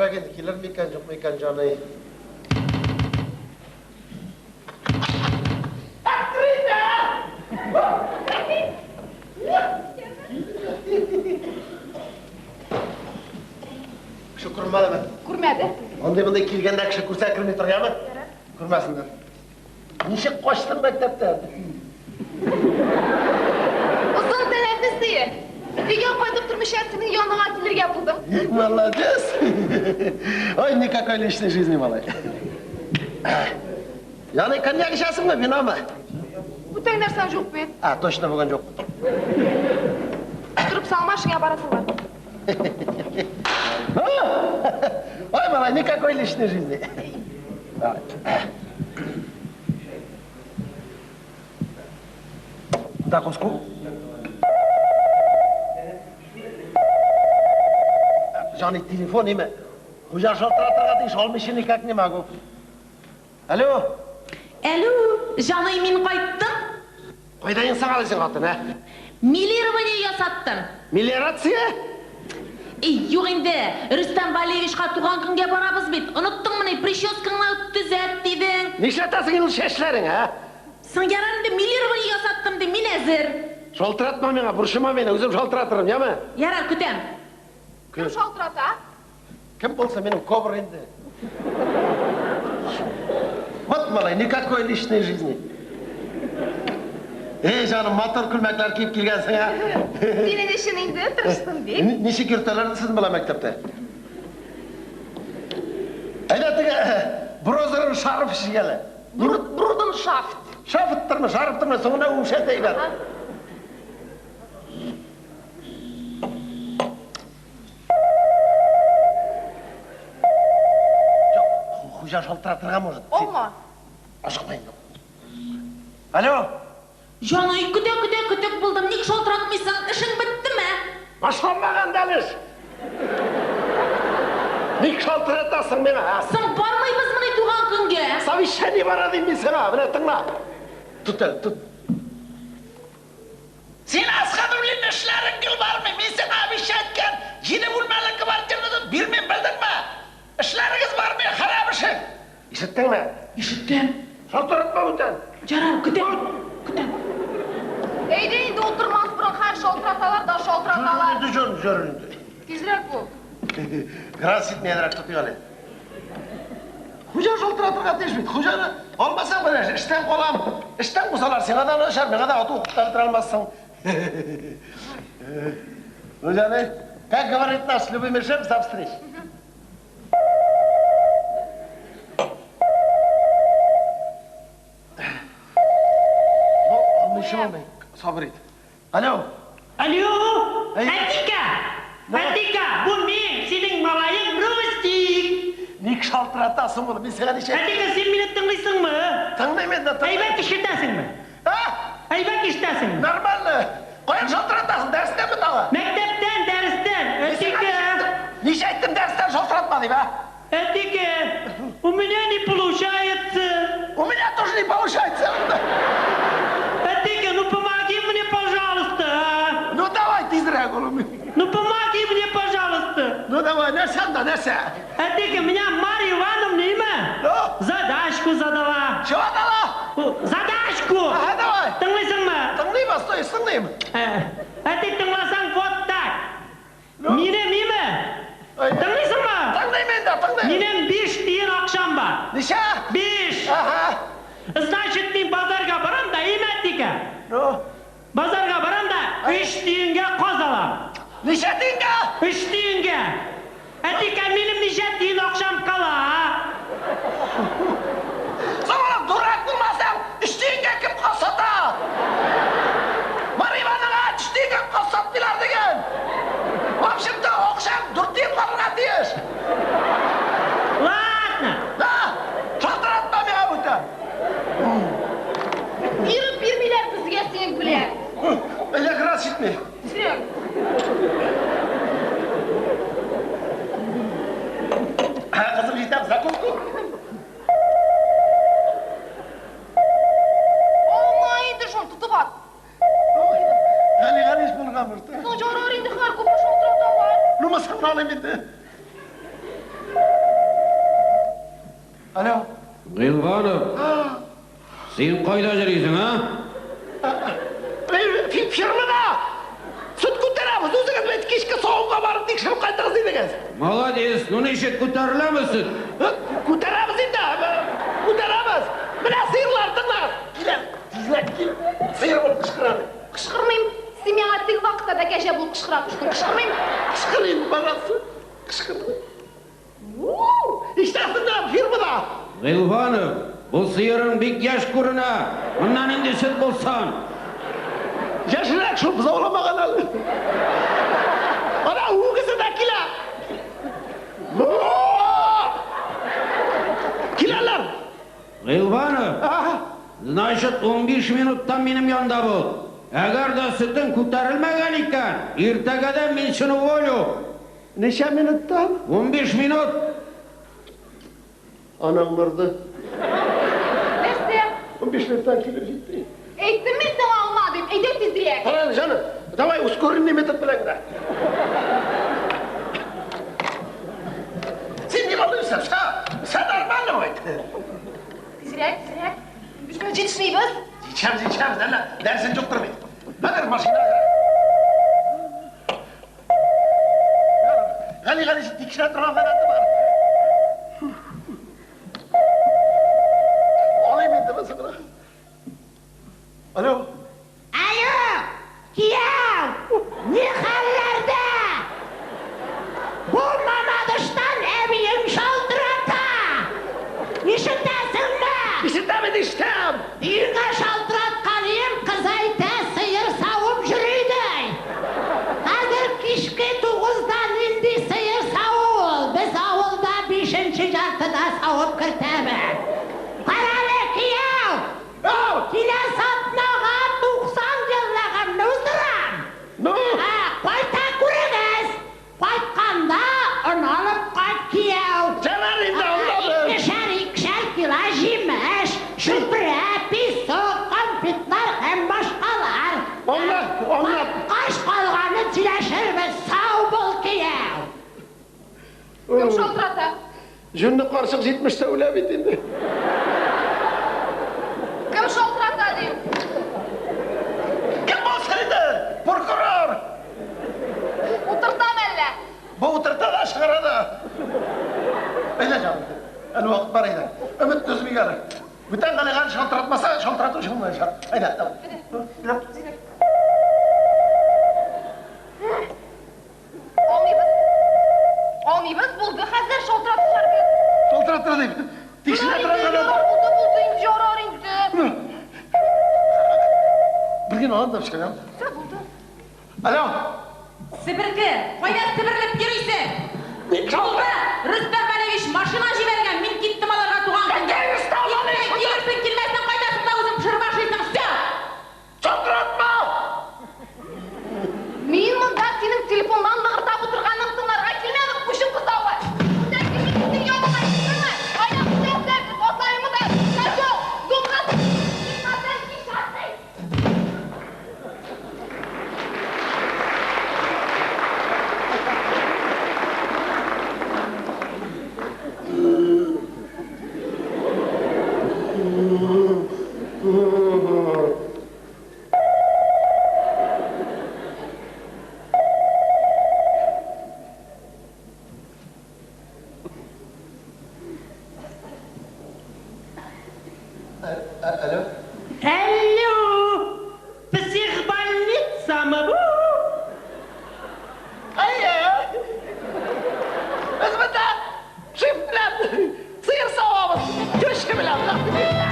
Әзрәк инде килер микән, юк микән, җаный. Кеше күрмәдеме? Күрмәде. Андый-мондый килгәндә кеше күрсә керми тор, яме? Күрмәсеннәр. Ничек качтың мәктәптән? Озын тәнәфес дие. Өйгә кайтып тормыйча синең яныңа килергә булдым. Молодец! Ой, никакой личной жизни, малай. Яны коньяк эчәсеңме, виномы? Бүтән нәрсәң юк бит. А, точно бүген юк. Торып салма, эшеңә барасың бар. Ой, малай, никакой личной жизни. Закуску. Җаный, телефон име? Хуҗа шалтыратырга тиеш, алмыйча никак не могу. Алло. Алло, җаный, мин кайттым. Кайда инсаң әле син, хатын, ә? Милирование ясаттым. Мелиорация? Эй, юк инде, Рөстәм Валерьевичка туган көнгә барабыз бит. Оныттыңмыни, прическаңны төзәт дидең. Нишләтәсең инде ул чәчләрең, ә? Соң ярар инде, милирование ясаттым ди, мин әзер. Шалтыратма миңа, борчыма мине, үзем шалтыратырым, яме? Ярар, көтәм. Кем шалтырата? Кем булса, минем кобр инде. Вот, малай, никакой личной жизни. Эй, җаным, матур күлмәкләр киеп килгәнсең, ә? Синең өчен инде тырыштым бик. Ничек йөртәләр сезне бала мәктәптә? Әйдә теге брозерын шарф чигәле. Бруденшафт. Шафттырмы, шарфтырмы, соңына үшәтә әйбәт. Юк, хуҗа шалтыратырга может. Алма. Ашыкма инде. Алло. Җаный, көтә-көтә көтек булдым, ник шалтыратмыйсың? Эшең беттеме? Башланмаган да әле эш. Ник шалтыратасың миңа, а? Соң бармыйбызмыни туган көнгә? Совещание бара дим мин сиңа, менә тыңла. Тот әле, тот. Син Асхадуллин эшләрең гел бармый, мин сиңа обещать иткән 7 бүлмәле квартираны бирмим, белдеңме? Эшләрегез бармый, харап эшең. Ишеттеңме? Ишеттем. Шалтыратма бүтән. Ярар, көтәм. Көтәм. Әйдә инде утырмас борын хәл шалтыраталар да шалтыраталар. Инде җор, җор инде. Тизрәк бул. Градус итмәйрәк тотыйк әле. Хуҗа шалтыратырга тиеш бит. Хуҗаны алмасаң менә эштән калам. Эштән кусалар, сиңа да начар, миңа да ату укып та бетерә алмассың. Ну, җаный, как говорит наш любимый шеф, за встречу. Ну, алмыйча алмый, сабыр ит. Алло. Алло, Әйе. Әтика! Да. Әтика, бу мин, синең малаең Рустик. Ник шалтыратасың моны? Мин сиңа ничә... Әтика, син мине тыңлыйсыңмы? Тыңлыйм инде, тыңлыйм. Әйбәт ишетәсеңме? А? Әйбәт ишетәсеңме? Нормально. Каян шалтыратасың? Дәрестәнме тагы? Мәктәптән, дәрестән. Әтика, Ничә әйттем дәрестән шалтыратма дип, а? Әтика, у меня не получается. У меня тоже не получается. Әтика, ну помоги мне, пожалуйста, а? Ну давай тизрәк, улым. Ну помоги мне, пожалуйста. Ну давай, нәрсә анда, нәрсә? Әтика, меня Марья Ивановна имя Ну? задачку задала. Чего дала? Задачку! Ага, давай. Тыңлыйсыңмы? Тыңлыйм, стой, тыңлыйм. Әти тыңласаң, вот так. Ну? Минем име? Ай. Тыңлыйсыңмы? Тыңлыйм инде, тыңлыйм. Минем 5 тиен акчам бар. Ничә? 5. Ага. Значит, мин базарга барам да, име әтикә? Ну? Базарга барам да, 3 тиенгә каз алам. Ничә тиенгә? 3 тиенгә. Әтикә, минем ничә тиен акчам кала? Соң, дурак булмасаң, 3 тиенгә кем каз сата? Марья Ивановна, 3 тиенгә каз сатмыйлар дигән. В общем-то, акчаң 4 тиен калырга тиеш. Ладно. Да, шалтыратма миңа бүтән. Биреп бирмиләр безгә синең белән. Әле градус җитми. Тизрәк. Кызым җитәм, закуску. Алма инде шуны тотып ат. Гали Галиш булган бер. Соң ярар инде хәр күпме шалтыраталар. Ну, мыскыл алыйм инде. Алло. Гыйлванов. Син кайда йөрисең, а? Фирмада! Сөт күтәрәбез, үзегез бит кичке савымга барып тикшереп кайттыгыз дидегез. Молодец, ну ничек күтәреләме сөт? Күтәрәбез инде, күтәрәбез. Менә сыерлар тыңлагыз. Килә, тизрәк кил. Сыер булып кычкыра. Кычкырмыйм. Син миңа теге вакытта да кәҗә булып кычкыра төштең. Кычкырмыйм. Кычкыр инде, баласы. Кычкыр. Ишетәсеңме, фирмада? Гыйлванов, бу сыерың бик яшь күренә. Моннан инде сөт булсын. Яшьрәк шул бозауламаган әле. Ана үгезе дә килә. Киләләр. Гыйлванов, значит, 15 минуттан минем янда бул. Әгәр дә сөтең күтәрелмәгән икән, иртәгәдән мин сине уволю. Ничә минуттан? 15 минут. Анаң мырды. Нәрсә? 15 минуттан килеп җитте. Әйттем мин сиңа алма дип. Әйдә тизрәк. Кара, җаным, давай ускоренный метод белән генә. Син не волнуйся, все, все нормально будет. Тизрәк, тизрәк. Без менә җитешмибез. Җитешәбез, җитешәбез, әллә дәресен юктыр бит. Хәзер машина. Гали, Гали, тикшерә торган гадәте бар. Алыйм инде без гына. Алло. Алло, кияү, ни хәлләрдә? Бу Мамадыштан әбиең шалтырата. Ишетәсеңме? Ишетәм инде, ишетәм. Өеңә шалтыраткан идем, кыз әйтә, сыер савып йөри ди. Хәзер кичке 9-да нинди сыер саву ул? Без авылда 5-нче яртыда савып кертәбез. Карале, кияү! Ау! Киләсе атнага 90 еллыгымны уздырам. Ну? Кайта күрегез. Кайтканда он алып кайт, кияү. Ярар инде, аңладым. Икешәр кило җимеш, чүпрә, песок, конфетлар һәм башкалар. Аңлап, аңлап. Кайткач калганын сөйләшербез. Сау бул, кияү. Кем шалтырата? Җүнле карчык 70-тә үлә бит инде. Кем шалтырата дим? Кем булсын инде? Прокурор. Утыртам әллә? Бу утырта да чыгара да. Әйдә, җаным. Әле вакыт бар, әйдә. Өмет өзмик әле. Бүтән Галиган шалтыратмаса, шалтырату шулай. Әйдә, давай. Алмыйбыз. Алмыйбыз, булды хәзер шалтыратышлар бит. Шалтыратыр дип. Тикшерә торган гадәт бар. Булды, булды инде, ярар инде. Бер генә алам да чыгам. Все, булды. Алло. Себерке, кайда себерлеп йөрисең? Булды! Рөстәм Валерьевич машина җибәргән, мин киттем аларга туган көнгә. Рөстәм Валерьевич! Килерсең, килмәсең, кайтасың да үзең пешереп ашыйсың, все! Шалтыратма! Мин монда синең телефоннан лыгырдап утырганыңны тыңларга килмәдем, күчем кызавы. Бүтән килмим синең яныңа, ишеттеңме? Кайда күтәрсәң, атларымны да, козел, дуңгыз, килмәсәң, кич атлый. Алло. Алло, психбольницамы бу? Әйе. Без монда шеф белән сыер савабыз. Теща белән.